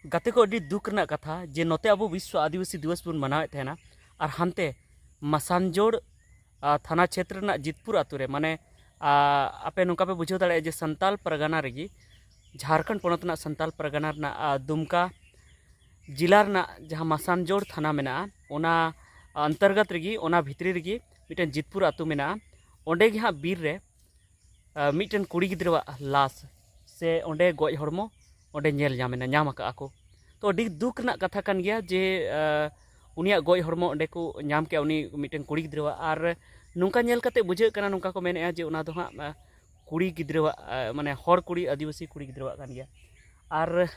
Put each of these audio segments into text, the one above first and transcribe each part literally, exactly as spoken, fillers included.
ᱜᱟᱛᱮ ᱠᱚ, ᱟᱹᱰᱤ ᱫᱩᱠ ᱨᱮᱱᱟᱜ ᱠᱟᱛᱷᱟ ᱡᱮ ᱱᱚᱛᱮ ᱟᱵᱚ ᱵᱤᱥᱥᱚ ᱟᱹᱫᱤᱵᱟᱹᱥᱤ ᱫᱤᱵᱚᱥ ᱵᱚᱱ ᱢᱟᱱᱟᱣᱮᱫ ᱛᱟᱦᱮᱱᱟ, ᱟᱨ ᱦᱟᱱᱛᱮ ᱢᱟᱥᱟᱱᱡᱳᱲ, ᱟ, ᱛᱷᱟᱱᱟ ᱪᱷᱮᱛᱨᱚ ᱨᱮᱱᱟᱜ ᱡᱤᱛᱯᱩᱨ ᱟᱛᱳ ᱨᱮ, ᱢᱟᱱᱮ, ᱟ, ᱟᱯᱮ ᱱᱚᱝᱠᱟ ᱯᱮ ᱵᱩᱡᱷᱟᱹᱣ ᱫᱟᱲᱮᱭᱟᱜᱼᱟ ᱡᱮ ᱥᱟᱱᱛᱟᱞ ᱯᱟᱨᱜᱟᱱᱟ ᱨᱮᱜᱮ, ᱡᱷᱟᱲᱠᱷᱚᱸᱰ ᱯᱚᱱᱚᱛ ᱨᱮᱱᱟᱜ ᱥᱟᱱᱛᱟᱞ ᱯᱟᱨᱜᱟᱱᱟ ᱨᱮᱱᱟᱜ, ᱟ, ᱫᱩᱢᱠᱟ ᱡᱮᱞᱟ ᱨᱮᱱᱟᱜ ᱡᱟᱦᱟᱸ ᱢᱟᱥᱟᱱᱡᱳᱲ ᱛᱷᱟᱱᱟ ᱢᱮᱱᱟᱜᱼᱟ, ᱚᱱᱟ ᱚᱱᱛᱚᱨᱜᱚᱛ ᱨᱮᱜᱮ, ᱚᱱᱟ ᱵᱷᱤᱛᱨᱤ ᱨᱮᱜᱮ ᱢᱤᱫᱴᱮᱱ ᱡᱤᱛᱯᱩᱨ ᱟᱛᱳ ᱢᱮᱱᱟᱜᱼᱟ᱾ ᱚᱸᱰᱮ ᱜᱮ ᱦᱟᱸᱜ ᱵᱤᱨ ᱨᱮ, ᱟ, ᱢᱤᱫᱴᱮᱱ ᱠᱩᱲᱤ ᱜᱤᱫᱽᱨᱟᱹᱣᱟᱜ ᱞᱟᱥ ᱥᱮ ᱚᱸᱰᱮ ᱜᱚᱡ ᱦᱚᱲᱢᱚ ᱚᱸᱰᱮ ᱧᱮᱞ ᱧᱟᱢ ᱮᱱᱟ, ᱧᱟᱢ ᱟᱠᱟᱫᱼᱟ ᱠᱚ᱾ ᱛᱚ, ᱟᱹᱰᱤ ᱫᱩᱠ ᱨᱮᱱᱟᱜ ᱠᱟᱛᱷᱟ ᱠᱟᱱ ᱜᱮᱭᱟ ᱡᱮ, ᱟ, ᱩᱱᱤᱭᱟᱜ ᱜᱚᱡ ᱦᱚᱲᱢᱚ ᱚᱸᱰᱮ ᱠᱚ ᱧᱟᱢ ᱠᱮᱜᱼᱟ, ᱩᱱᱤ ᱢᱤᱫᱴᱮᱱ ᱠᱩᱲᱤ ᱜᱤᱫᱽᱨᱟᱹᱣᱟᱜ᱾ ᱟᱨ ᱱᱚᱝᱠᱟ ᱧᱮᱞ ᱠᱟᱛᱮ ᱵᱩᱡᱷᱟᱹᱜ ᱠᱟᱱᱟ, ᱱᱚᱝᱠᱟ ᱠᱚ ᱢᱮᱱᱮᱫᱼᱟ ᱡᱮ ᱚᱱᱟ ᱫᱚ ᱦᱟᱸᱜ, ᱟ, ᱠᱩᱲᱤ ᱜᱤᱫᱽᱨᱟᱹᱣᱟᱜ, ᱟ, ᱢᱟᱱᱮ ᱦᱚᱲ ᱠᱩᱲᱤ, ᱟᱹᱫᱤᱵᱟᱹᱥᱤ ᱠᱩᱲᱤ ᱜᱤᱫᱽᱨᱟᱹᱣᱟᱜ ᱠᱟᱱ ᱜᱮᱭᱟ᱾ ᱟᱨ,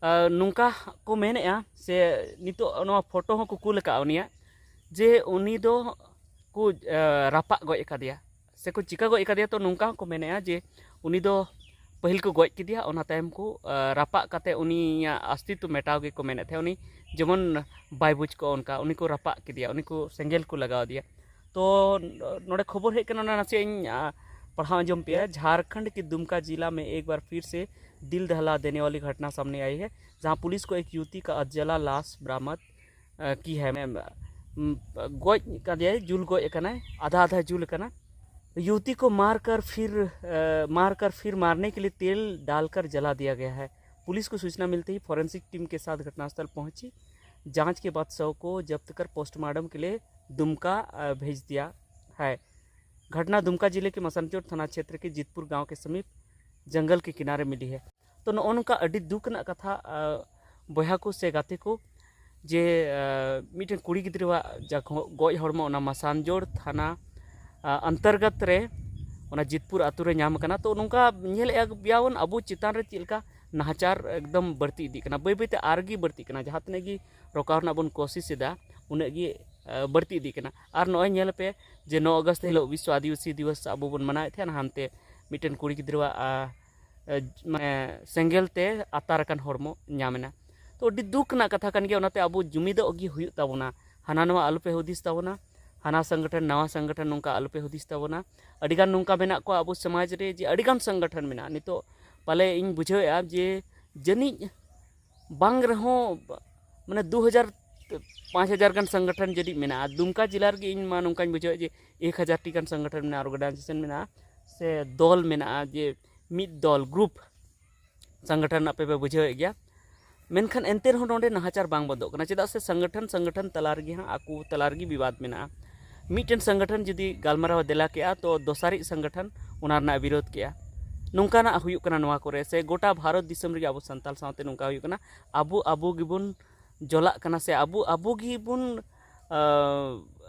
ᱟ, ᱱᱚᱝᱠᱟ ᱠᱚ ᱢᱮᱱᱮᱫᱼᱟ ᱥᱮ ᱱᱤᱛᱚᱜ ᱱᱚᱣᱟ ᱯᱷᱳᱴᱳ ᱦᱚᱸᱠᱚ ᱠᱩᱞ ᱟᱠᱟᱫᱼᱟ ᱩᱱᱤᱭᱟᱜ, ᱡᱮ ᱩᱱᱤ ᱫᱚ ᱠᱚ, ᱟ, ᱨᱟᱯᱟᱜ ᱜᱚᱡ ᱟᱠᱟᱫᱮᱭᱟ ᱥᱮ ᱠᱚ ᱪᱤᱠᱟ ᱜᱚᱡ ᱟᱠᱟᱫᱮᱭᱟ᱾ ᱛᱚ, ᱱᱚᱝᱠᱟ ᱦᱚᱸᱠᱚ ᱢᱮᱱᱮᱫᱼᱟ ᱡᱮ ᱩᱱᱤ ᱫᱚ ᱯᱟᱹᱦᱤᱞ ᱠᱚ ᱜᱚᱡ ᱠᱮᱫᱮᱭᱟ, ᱚᱱᱟ ᱛᱟᱭᱚᱢ ᱠᱚ, ᱟ, ᱨᱟᱯᱟᱜ ᱠᱟᱛᱮ ᱩᱱᱤᱭᱟᱜ ᱚᱥᱛᱤᱛᱛᱚ ᱢᱮᱴᱟᱣ ᱜᱮᱠᱚ ᱢᱮᱱᱮᱫ ᱛᱟᱦᱮᱸᱫ, ᱩᱱᱤ ᱡᱮᱢᱚᱱ ᱵᱟᱭ ᱵᱩᱡᱽ ᱠᱚᱜ ᱚᱱᱠᱟ, ᱩᱱᱤ ᱠᱚ ᱨᱟᱯᱟᱜ ᱠᱮᱫᱮᱭᱟ, ᱩᱱᱤ ᱠᱚ ᱥᱮᱸᱜᱮᱞ ᱠᱚ ᱞᱟᱜᱟᱣ ᱟᱫᱮᱭᱟ᱾ ᱛᱚ, ᱱᱚᱰᱮ ᱠᱷᱚᱵᱚᱨ ᱦᱮᱡ ᱠᱟᱱᱟ, ᱚᱱᱟ ᱱᱟᱥᱮᱭᱟᱜ ᱤᱧ, ᱟ, ᱯᱟᱲᱦᱟᱣ ᱟᱸᱡᱚᱢ ᱯᱮᱭᱟ᱾ झारखंड के दुमका जिला में एक बार फिर से दिल दहला देने वाली घटना सामने आई है, जहां पुलिस को एक युवती का अधजला लाश बरामद, अ, की है। ᱩᱢ, ᱜᱚᱡ ᱠᱟᱫᱮᱭᱟᱭ, ᱡᱩᱞ ᱜᱚᱡ ᱟᱠᱟᱱᱟᱭ, ᱟᱫᱷᱟ ᱟᱫᱷᱟ ᱡᱩᱞ ᱟᱠᱟᱱᱟ᱾ युवती को मारकर फिर, अ, मारकर फिर मारने के लिए तेल डालकर जला दिया गया है। पुलिस को सूचना मिलते ही फॉरेंसिक टीम के साथ घटनास्थल पहुंची। जांच के बाद शव को जब्त कर पोस्टमार्टम के लिए दुमका, अ, भेज दिया है। घटना दुमका जिले के मसनचोर थाना क्षेत्र के जितपुर गांव के समीप जंगल के किनारे मिली है। ᱛᱚ, ᱱᱚᱜᱼᱚ ᱱᱚᱝᱠᱟ ᱟᱹᱰᱤ ᱫᱩᱠ ᱨᱮᱱᱟᱜ ᱠᱟᱛᱷᱟ, ᱟ, ᱵᱚᱭᱦᱟ ᱠᱚ ᱥᱮ ᱜᱟᱛᱮ ᱠᱚ, ᱡᱮ, ᱟ, ᱢᱤᱫᱴᱮᱱ ᱠᱩᱲᱤ ᱜᱤᱫᱽᱨᱟᱹᱣᱟᱜ ᱡᱟ ᱜᱚ-, ᱜᱚᱡ ᱦᱚᱲᱢᱚ ᱚᱱᱟ ᱢᱟᱥᱟᱱᱡᱳᱲ ᱛᱷᱟᱱᱟ, ᱟ, ᱚᱱᱛᱚᱨᱜᱚᱛ ᱨᱮ, ᱚᱱᱟ ᱡᱤᱛᱯᱩᱨ ᱟᱛᱳ ᱨᱮ ᱧᱟᱢ ᱟᱠᱟᱱᱟ᱾ ᱛᱚ, ᱱᱚᱝᱠᱟ ᱧᱮᱞᱮᱫᱼᱟ ᱜᱮᱭᱟᱵᱚᱱ ᱟᱵᱚ ᱪᱮᱛᱟᱱ ᱨᱮ ᱪᱮᱫ ᱞᱮᱠᱟ ᱱᱟᱦᱟᱪᱟᱨ ᱮᱠᱫᱚᱢ ᱵᱟᱹᱲᱛᱤ ᱤᱫᱤᱜ ᱠᱟᱱᱟ, ᱵᱟᱹᱭ ᱵᱟᱹᱭᱛᱮ ᱟᱨ ᱜᱮ ᱵᱟᱹᱲᱛᱤᱜ ᱠᱟᱱᱟ᱾ ᱡᱟᱦᱟᱸ ᱛᱤᱱᱟᱹᱜ ᱜᱮ ᱨᱚᱠᱟᱣ ᱨᱮᱱᱟᱜ ᱵᱚᱱ ᱠᱳᱥᱤᱥ ᱮᱫᱟ, ᱩᱱᱟᱹᱜ ᱜᱮ, ᱟ, ᱵᱟᱹᱲᱛᱤ ᱤᱫᱤᱜ ᱠᱟᱱᱟ᱾ ᱟᱨ ᱱᱚᱜᱼᱚᱭ ᱧᱮᱞ ᱯᱮ ᱡᱮ ᱱᱚ ᱟᱜᱚᱥᱴ ᱦᱤᱞᱳᱜ ᱵᱤᱥᱥᱚ ᱟᱹᱫᱤᱵᱟᱹᱥᱤ ᱫᱤᱵᱚᱥ ᱟᱵᱚ ᱵᱚᱱ ᱢᱟᱱᱟᱣᱮᱫ ᱛᱟᱦᱮᱸᱱᱟ, ᱦᱟᱱᱛᱮ ᱢᱤᱫᱴᱮᱱ ᱠᱩᱲᱤ ᱜᱤᱫᱽᱨᱟᱹᱣᱟᱜ, ᱟ, ᱮ, ᱢᱟᱱᱮ ᱥᱮᱸᱜᱮᱞ ᱛᱮ ᱟᱛᱟᱨ ᱟᱠᱟᱱ ᱦᱚᱲᱢᱚ ᱧᱟᱢ ᱮᱱᱟ᱾ ᱛᱚ, ᱟᱹᱰᱤ ᱫᱩᱠ ᱨᱮᱱᱟᱜ ᱠᱟᱛᱷᱟ ᱠᱟᱱ ᱜᱮᱭᱟ᱾ ᱚᱱᱟᱛᱮ ᱟᱵᱚ ᱡᱩᱢᱤᱫᱚᱜ ᱜᱮ ᱦᱩᱭᱩᱜ ᱛᱟᱵᱚᱱᱟ᱾ ᱦᱟᱱᱟ ᱱᱚᱣᱟ ᱟᱞᱚᱯᱮ ᱦᱩᱫᱤᱥ ᱛᱟᱵᱚᱱᱟ, ᱦᱟᱱᱟ ᱥᱚᱝᱜᱚᱴᱷᱚᱱ ᱱᱟᱣᱟ ᱥᱚᱝᱜᱚᱴᱷᱚᱱ, ᱱᱚᱝᱠᱟ ᱟᱞᱚᱯᱮ ᱦᱩᱫᱤᱥ ᱛᱟᱵᱚᱱᱟ᱾ ᱟᱹᱰᱤᱜᱟᱱ ᱱᱚᱝᱠᱟ ᱢᱮᱱᱟᱜ ᱠᱚᱣᱟ ᱟᱵᱚ ᱥᱚᱢᱟᱡᱽ ᱨᱮ, ᱡᱮ ᱟᱹᱰᱤᱜᱟᱱ ᱥᱚᱝᱜᱚᱴᱷᱚᱱ ᱢᱮᱱᱟᱜᱼᱟ᱾ ᱱᱤᱛᱚᱜ ᱯᱟᱞᱮ ᱤᱧ ᱵᱩᱡᱷᱟᱹᱣᱮᱫᱼᱟ ᱡᱮ ᱡᱟᱹᱱᱤᱡ ᱵᱟᱝ ᱨᱮᱦᱚᱸ ᱢᱟᱱᱮ ᱫᱩ ᱦᱟᱡᱟᱨ ᱯᱟᱸᱪ ᱦᱟᱡᱟᱨ ᱜᱟᱱ ᱥᱚᱝᱜᱚᱴᱷᱚᱱ ᱡᱟᱹᱱᱤᱡ ᱢᱮᱱᱟᱜᱼᱟ᱾ ᱫᱩᱢᱠᱟ ᱡᱮᱞᱟ ᱨᱮᱜᱮ ᱤᱧ ᱢᱟ ᱱᱚᱝᱠᱟᱧ ᱵᱩᱡᱷᱟᱹᱣᱮᱫ ᱡᱮ ᱮᱠ ᱦᱟᱡᱟᱨ ᱴᱤ ᱜᱟᱱ ᱥᱚᱝᱜᱚᱴᱷᱚᱱ ᱢᱮᱱᱟᱜᱼᱟ, ᱚᱨᱜᱟᱱᱟᱭᱡᱮᱥᱚᱱ ᱢᱮᱱᱟᱜᱼᱟ, ᱥᱮ ᱫᱚᱞ ᱢᱮᱱᱟᱜᱼᱟ, ᱡᱮ ᱢᱤᱫ ᱫᱚᱞ, ᱜᱨᱩᱯ ᱥᱚᱝᱜᱚᱴᱷᱚᱱ ᱟᱯᱮ ᱯᱮ ᱵᱩᱡᱷᱟᱹᱣᱮᱫ ᱜᱮᱭᱟ᱾ ᱢᱮᱱᱠᱷᱟᱱ ᱮᱱᱛᱮ ᱨᱮᱦᱚᱸ ᱱᱚᱰᱮ ᱱᱟᱦᱟᱪᱟᱨ ᱵᱟᱝ ᱵᱚᱱᱫᱚᱜ ᱠᱟᱱᱟ᱾ ᱪᱮᱫᱟᱜ ᱥᱮ ᱥᱚᱝᱜᱚᱴᱷᱚᱱ ᱥᱚᱝᱜᱚᱴᱷᱚᱱ ᱛᱟᱞᱟ ᱨᱮᱜᱮ ᱦᱟᱸᱜ ᱟᱠᱚ ᱛᱟᱞᱟ ᱨᱮᱜᱮ ᱵᱤᱵᱟᱫ ᱢᱮᱱᱟᱜᱼᱟ᱾ ᱢᱤᱫᱴᱮᱱ ᱥᱚᱝᱜᱚᱴᱷᱚᱱ ᱡᱩᱫᱤ ᱜᱟᱞᱢᱟᱨᱟᱣ ᱮ ᱫᱮᱞᱟ ᱠᱮᱜᱼᱟ, ᱛᱚ ᱫᱚᱥᱟᱨᱤᱡ ᱥᱚᱝᱜᱚᱴᱷᱚᱱ ᱚᱱᱟ ᱨᱮᱱᱟᱜ ᱵᱤᱨᱳᱫᱷ ᱠᱮᱜᱼᱟ᱾ ᱱᱚᱝᱠᱟᱱᱟᱜ ᱦᱩᱭᱩᱜ ᱠᱟᱱᱟ ᱱᱚᱣᱟ ᱠᱚᱨᱮ, ᱥᱮ ᱜᱚᱴᱟ ᱵᱷᱟᱨᱚᱛ ᱫᱤᱥᱚᱢ ᱨᱮᱜᱮ ᱟᱵᱚ ᱥᱟᱱᱛᱟᱲ ᱥᱟᱶᱛᱮ ᱱᱚᱝᱠᱟ ᱦᱩᱭᱩᱜ ᱠᱟᱱᱟ᱾ ᱟᱵᱚ ᱟᱵᱚ ᱜᱮᱵᱚᱱ ᱡᱚᱞᱟᱜ ᱠᱟᱱᱟ, ᱥᱮ ᱟᱵᱚ ᱟᱵᱚ ᱜᱮᱵᱚᱱ ᱟᱸ,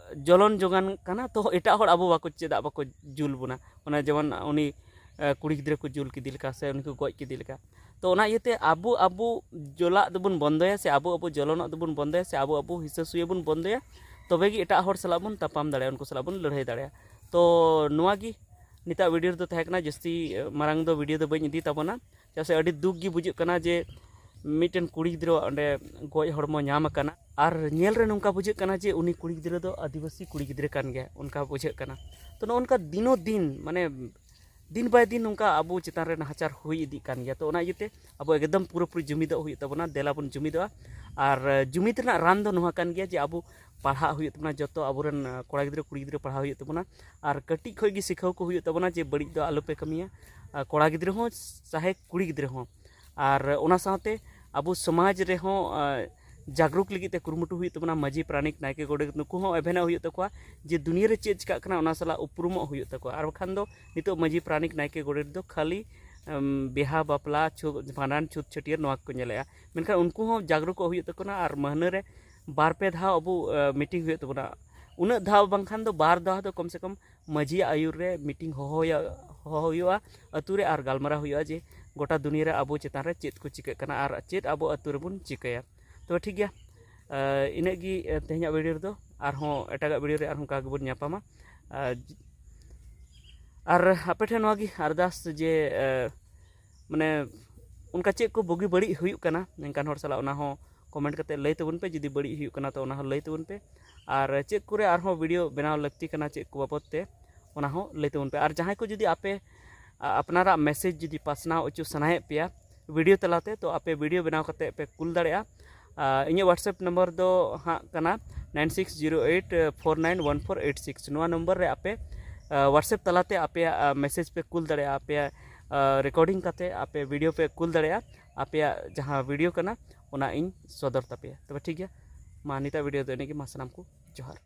ᱡᱚᱞᱚᱱ ᱡᱚᱝᱟᱱ ᱠᱟᱱᱟ, ᱛᱚ ᱮᱴᱟᱜ ᱦᱚᱲ ᱟᱵᱚ ᱵᱟᱠᱚ, ᱪᱮᱫᱟᱜ ᱵᱟᱠᱚ ᱡᱩᱞ ᱵᱚᱱᱟ? ᱚᱱᱟ ᱡᱮᱢᱚᱱ ᱩᱱᱤ ᱟᱸ, ᱠᱩᱲᱤ ᱜᱤᱫᱽᱨᱟᱹ ᱠᱚ ᱡᱩᱞ ᱠᱮᱫᱮ ᱞᱮᱠᱟ, ᱥᱮ ᱩᱱᱤ ᱠᱚ ᱜᱚᱡ ᱠᱮᱫᱮ ᱞᱮᱠᱟ᱾ ᱛᱚ ᱚᱱᱟ ᱤᱭᱟᱹᱛᱮ ᱟᱵᱚ ᱟᱵᱚ ᱡᱚᱞᱟᱜ ᱫᱚᱵᱚᱱ ᱵᱚᱱᱫᱚᱭᱟ, ᱥᱮ ᱟᱵᱚ ᱟᱵᱚ ᱡᱚᱞᱚᱱᱚᱜ ᱫᱚᱵᱚᱱ ᱵᱚᱱᱫᱚᱭᱟ, ᱥᱮ ᱟᱵᱚ ᱟᱵᱚ ᱦᱤᱥᱟᱹ ᱥᱩᱭᱟᱹ ᱵᱚᱱ ᱵᱚᱱᱫᱚᱭᱟ, ᱛᱚᱵᱮ ᱜᱮ ᱮᱴᱟᱜ ᱦᱚᱲ ᱥᱟᱞᱟᱜ ᱵᱚᱱ ᱛᱟᱯᱟᱢ ᱫᱟᱲᱮᱭᱟᱜᱼᱟ, ᱩᱱᱠᱩ ᱥᱟᱞᱟᱜ ᱵᱚᱱ ᱞᱟᱹᱲᱦᱟᱹᱭ ᱫᱟᱲᱮᱭᱟᱜᱼᱟ᱾ ᱛᱚ ᱱᱚᱣᱟ ᱜᱮ ᱱᱤᱛᱟᱜ ᱵᱷᱤᱰᱤᱭᱳ ᱨᱮᱫᱚ ᱛᱟᱦᱮᱸ ᱠᱟᱱᱟ᱾ ᱡᱟᱹᱥᱛᱤ ᱢᱟᱨᱟᱝ ᱫᱚ ᱵᱷᱤᱰᱤᱭᱳ ᱫᱚ ᱵᱟᱹᱧ ᱤᱫᱤ ᱛᱟᱵᱚᱱᱟ, ᱪᱮᱫᱟᱜ ᱥᱮ ᱟᱹᱰᱤ ᱫᱩᱠ ᱜᱮ ᱵᱩᱡᱷᱟᱹᱜ ᱠᱟᱱᱟ ᱡᱮ ᱢᱤᱫᱴᱮᱱ ᱠᱩᱲᱤ ᱜᱤᱫᱽᱨᱟᱹᱣᱟᱜ ᱚᱸᱰᱮ ᱜᱚᱡ ᱦᱚᱲᱢᱚ ᱧᱟᱢ ᱟᱠᱟᱱᱟ᱾ ᱟᱨ ᱧᱮᱞ ᱨᱮ ᱱᱚᱝᱠᱟ ᱵᱩᱡᱷᱟᱹᱜ ᱠᱟᱱᱟ ᱡᱮ ᱩᱱᱤ ᱠᱩᱲᱤ ᱜᱤᱫᱽᱨᱟᱹ ᱫᱚ ᱟᱹᱫᱤᱵᱟᱹᱥᱤ ᱠᱩᱲᱤ ᱜᱤᱫᱽᱨᱟᱹ ᱠᱟᱱ ᱜᱮᱭᱟ, ᱚᱱᱠᱟ ᱵᱩᱡᱷᱟᱹᱜ ᱠᱟᱱᱟ᱾ ᱛᱚ ᱱᱚᱜᱼᱚ ᱱᱚᱝᱠᱟ ᱫᱤᱱᱚ ᱫᱤᱱ, ᱢᱟᱱᱮ ᱫᱤᱱ ᱵᱟᱭ ᱫᱤᱱ ᱱᱚᱝᱠᱟ ᱟᱵᱚ ᱪᱮᱛᱟᱱ ᱨᱮ ᱱᱟᱦᱟᱪᱟᱨ ᱦᱩᱭ ᱤᱫᱤᱜ ᱠᱟᱱ ᱜᱮᱭᱟ᱾ ᱛᱚ ᱚᱱᱟ ᱤᱭᱟᱹᱛᱮ ᱟᱵᱚ ᱮᱠᱫᱚᱢ ᱯᱩᱨᱟᱹᱯᱩᱨᱤ ᱡᱩᱢᱤᱫᱚᱜ ᱦᱩᱭᱩᱜ ᱛᱟᱵᱚᱱᱟ, ᱫᱮᱞᱟ ᱵᱚᱱ ᱡᱩᱢᱤᱫᱚᱜᱼᱟ᱾ ᱟᱨ ᱡᱩᱢᱤᱫ ᱨᱮᱱᱟᱜ ᱨᱟᱱ ᱫᱚ ᱱᱚᱣᱟ ᱠᱟᱱ ᱜᱮᱭᱟ ᱡᱮ ᱟᱵᱚ ᱯᱟᱲᱦᱟᱜ ᱦᱩᱭᱩᱜ ᱛᱟᱵᱚᱱᱟ, ᱡᱚᱛᱚ ᱟᱵᱚᱨᱮᱱ ᱠᱚᱲᱟ ᱜᱤᱫᱽᱨᱟᱹ ᱠᱩᱲᱤ ᱜᱤᱫᱽᱨᱟᱹ ᱯᱟᱲᱦᱟᱣ ᱦᱩᱭᱩᱜ ᱛᱟᱵᱚᱱᱟ᱾ ᱟᱨ ᱠᱟᱹᱴᱤᱡ ᱠᱷᱚᱱ ᱜᱮ ᱥᱤᱠᱷᱟᱹᱣ ᱠᱚ ᱦᱩᱭᱩᱜ ᱛᱟᱵᱚᱱᱟ ᱡᱮ ᱵᱟᱹᱲᱤᱡ ᱫᱚ ᱟᱞᱚᱯᱮ ᱠᱟᱹᱢᱤᱭᱟ, ᱠᱚᱲᱟ ᱜᱤᱫᱽᱨᱟᱹ ᱦᱚᱸ ᱪᱟᱦᱮ ᱠᱩᱲᱤ ᱜᱤᱫᱽᱨᱟᱹ ᱦᱚᱸ᱾ ᱟᱨ ᱚᱱᱟ ᱥᱟᱶᱛᱮ ᱟᱵᱚ ᱥᱚᱢᱟᱡᱽ ᱨᱮᱦᱚᱸ ᱡᱟᱜᱽᱨᱩᱠ ᱞᱟᱹᱜᱤᱫ ᱛᱮ ᱠᱩᱨᱩᱢᱩᱴᱩ ᱦᱩᱭᱩᱜ ᱛᱟᱵᱚᱱᱟ᱾ ᱢᱟᱹᱡᱷᱤ, ᱯᱟᱨᱟᱱᱤᱠ, ᱱᱟᱭᱠᱮ, ᱜᱚᱰᱮᱛ, ᱱᱩᱠᱩ ᱦᱚᱸ ᱮᱵᱷᱮᱱᱚᱜ ᱦᱩᱭᱩᱜ ᱛᱟᱠᱚᱣᱟ ᱡᱮ ᱫᱩᱱᱤᱭᱟᱹ ᱨᱮ ᱪᱮᱫ ᱪᱤᱠᱟᱹᱜ ᱠᱟᱱᱟ, ᱚᱱᱟ ᱥᱟᱞᱟᱜ ᱩᱯᱨᱩᱢᱚᱜ ᱦᱩᱭᱩᱜ ᱛᱟᱠᱚᱣᱟ᱾ ᱟᱨ ᱵᱟᱠᱷᱟᱱ ᱫᱚ ᱱᱤᱛᱚᱜ ᱢᱟᱹᱡᱷᱤ, ᱯᱟᱨᱟᱱᱤᱠ, ᱱᱟᱭᱠᱮ, ᱜᱚᱰᱮᱛ ᱫᱚ ᱠᱷᱟᱹᱞᱤ ᱵᱤᱦᱟ, ᱵᱟᱯᱞᱟ, ᱵᱷᱟᱸᱰᱟᱱ, ᱪᱷᱩᱛ, ᱪᱷᱟᱹᱴᱭᱟᱹᱨ, ᱱᱚᱣᱟ ᱠᱚ ᱧᱮᱞᱮᱜᱼᱟ᱾ ᱢᱮᱱᱠᱷᱟᱱ ᱩᱱᱠᱩ ᱦᱚᱸ ᱡᱟᱜᱽᱨᱩᱠᱚᱜ ᱦᱩᱭᱩᱜ ᱛᱟᱠᱚᱣᱟ᱾ ᱟᱨ ᱢᱟᱹᱦᱱᱟᱹ ᱨᱮ ᱵᱟᱨ ᱯᱮ ᱫᱷᱟᱣ ᱟᱵᱚ ᱢᱤᱴᱤᱝ ᱦᱩᱭᱩᱜ ᱛᱟᱵᱚᱱᱟ᱾ ᱩᱱᱟᱹᱜ ᱫᱷᱟᱣ ᱵᱟᱝᱠᱷᱟᱱ ᱫᱚ ᱵᱟᱨ ᱫᱷᱟᱣ ᱫᱚ ᱠᱚᱢ ᱥᱮ ᱠᱚᱢ ᱢᱟᱹᱡᱷᱤᱭᱟᱜ ᱟᱹᱭᱩᱨ ᱨᱮ ᱢᱤᱴᱤᱝ ᱦᱚᱦᱚᱭᱟ, ᱦᱚᱦᱚ ᱦᱩᱭᱩᱜᱼᱟ ᱟᱹᱛᱩ ᱨᱮ, ᱟᱨ ᱜᱟᱞᱢᱟᱨᱟᱣ ᱦᱩᱭᱩᱜᱼᱟ ᱡᱮ ᱜᱚᱴᱟ ᱫᱩᱱᱤᱭᱟᱹ ᱨᱮ ᱟᱵᱚ ᱪᱮᱛᱟᱱ ᱨᱮ ᱪᱮᱫ ᱠᱚ ᱪᱤᱠᱟᱹᱜ ᱠᱟᱱᱟ ᱟᱨ ᱪᱮᱫ ᱟᱵᱚ ᱟᱹᱛᱩ ᱨᱮᱵᱚᱱ ᱪᱤᱠᱟᱹᱭᱟ᱾ ᱛᱚᱵᱮ ᱴᱷᱤᱠ ᱜᱮᱭᱟ, ᱤᱱᱟᱹᱜ ᱜᱮ ᱛᱮᱦᱮᱧᱟᱜ ᱵᱷᱤᱰᱤᱭᱳ ᱨᱮᱫᱚ᱾ ᱟᱨᱦᱚᱸ ᱮᱴᱟᱜᱟᱜ ᱵᱷᱤᱰᱤᱭᱳ ᱨᱮ ᱟᱨᱦᱚᱸ ᱚᱱᱠᱟ ᱜᱮᱵᱚᱱ ᱧᱟᱯᱟᱢᱟ᱾ ᱟᱨ ᱟᱯᱮ ᱴᱷᱮᱱ ᱱᱚᱣᱟ ᱜᱮ ᱟᱨᱫᱟᱥ ᱡᱮ ᱢᱟᱱᱮ ᱚᱱᱠᱟ ᱪᱮᱫ ᱠᱚ ᱵᱩᱜᱤ ᱵᱟᱹᱲᱤᱡ ᱦᱩᱭᱩᱜ ᱠᱟᱱᱟ ᱱᱤᱝᱠᱟᱱ ᱦᱚᱲ ᱥᱟᱞᱟᱜ, ᱚᱱᱟ ᱦᱚᱸ ᱠᱚᱢᱮᱱᱴ ᱠᱟᱛᱮ ᱞᱟᱹᱭ ᱛᱟᱵᱚᱱ ᱯᱮ᱾ ᱡᱩᱫᱤ ᱵᱟᱹᱲᱤᱡ ᱦᱩᱭᱩᱜ ᱠᱟᱱᱟ ᱛᱚ ᱚᱱᱟ ᱦᱚᱸ ᱞᱟᱹᱭ ᱛᱟᱵᱚᱱ ᱯᱮ᱾ ᱟᱨ ᱪᱮᱫ ᱠᱚᱨᱮ ᱟᱨᱦᱚᱸ ᱵᱷᱤᱰᱤᱭᱳ ᱵᱮᱱᱟᱣ ᱞᱟᱹᱠᱛᱤ ᱠᱟᱱᱟ ᱪᱮᱫ ᱠᱚ ᱵᱟᱵᱚᱫ ᱛᱮ, ᱚᱱᱟ ᱦᱚᱸ ᱞᱟᱹᱭ ᱛᱟᱵᱚᱱ ᱯᱮ᱾ ᱟᱨ ᱡᱟᱦᱟᱸᱭ ᱠᱚ ᱡᱩᱫᱤ ᱟᱯᱮ ᱟᱯᱱᱟᱨᱟᱜ ᱢᱮᱥᱮᱡᱽ ᱡᱩᱫᱤ ᱯᱟᱥᱱᱟᱣ ᱦᱚᱪᱚ ᱥᱟᱱᱟᱭᱮᱫ ᱯᱮᱭᱟ, ᱵᱷᱤᱰᱤᱭᱳ ᱛᱟᱞᱟᱛᱮ, ᱛᱚ ᱟᱯᱮ ᱵᱷᱤᱰᱤᱭᱳ ᱵᱮᱱᱟᱣ ᱠᱟᱛᱮ ᱯᱮ ᱠᱩᱞ ᱫᱟᱲᱮᱭᱟᱜᱼᱟ᱾ ᱟᱨ ᱤᱧᱟᱹᱜ WhatsApp ᱱᱚᱢᱵᱚᱨ ᱫᱚ ᱦᱟᱸᱜ ᱠᱟᱱᱟ nine six zero eight four nine one four eight six᱾ ᱱᱚᱣᱟ ᱱᱚᱢᱵᱚᱨ ᱨᱮ ᱟᱯᱮ WhatsApp ᱛᱟᱞᱟᱛᱮ ᱟᱯᱮᱭᱟᱜ ᱢᱮᱥᱮᱡᱽ ᱯᱮ ᱠᱩᱞ ᱫᱟᱲᱮᱭᱟᱜᱼᱟ, ᱟᱯᱮᱭᱟᱜ ᱨᱮᱠᱚᱨᱰᱤᱝ ᱠᱟᱛᱮ ᱟᱯᱮ ᱵᱷᱤᱰᱤᱭᱳ ᱯᱮ ᱠᱩᱞ ᱫᱟᱲᱮᱭᱟᱜᱼᱟ᱾ ᱟᱯᱮᱭᱟᱜ ᱡᱟᱦᱟᱸ ᱵᱷᱤᱰᱤᱭᱳ ᱠᱟᱱᱟ ᱚᱱᱟ ᱤᱧ ᱥᱚᱫᱚᱨ ᱛᱟᱯᱮᱭᱟ᱾ ᱛᱚᱵᱮ ᱴᱷᱤᱠ ᱜᱮᱭᱟ, ᱢᱟ ᱱᱤᱛᱟᱜ ᱵᱷᱤᱰᱤᱭᱳ ᱫᱚ ᱤᱱᱟᱹᱜ ᱜᱮ, ᱢᱟ ᱥᱟᱱᱟᱢ ᱠᱚ ᱡᱚᱦᱟᱨ᱾